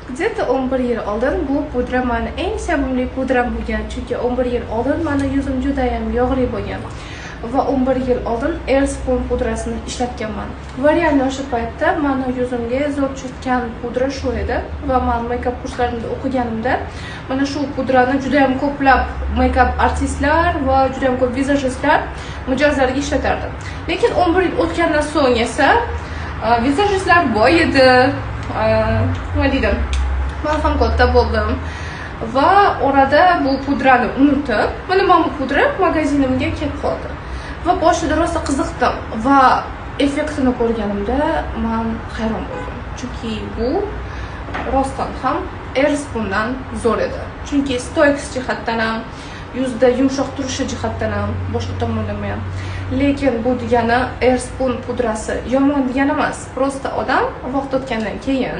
Где-то 11 yil oldin bu pudra mani eng sevimli pudram bo'lgan, chunki 11 yil oldin mani yuzim judayam yog'li bo'lgan va 11 yil oldin Airspun pudrasini ishlatganman. Va реально o'sha paytda mani yuzimga zo'r tushgan pudra shu edi va man make-up kurslarimda o'qiganimda mana shu pudrani juda ham ko'plab make-up artistlar va juda ham ko'p vizajistlar mijozlariga ishlatardi. Lekin 11 yil o'tgandan so'ng esa vizajistlar boyidi, nima deydi, man ham katta bo'ldim va orada bu pudrani unutib, mana bu pudra magazinimga kelib qoldi. Va boshida rosa qiziqdim va effektini ko'rganimda man hayron bo'ldim. Chunki bu rostdan ham Airspundan zo'r edi. Chunki стойкость jihatdan ham, yuzda yumshoq turishi jihatdan ham, boshqa tomonlama ham. Lekin bu degani Airspun pudrasi yomon degani emas. Просто odam vaqt o'tgandan keyin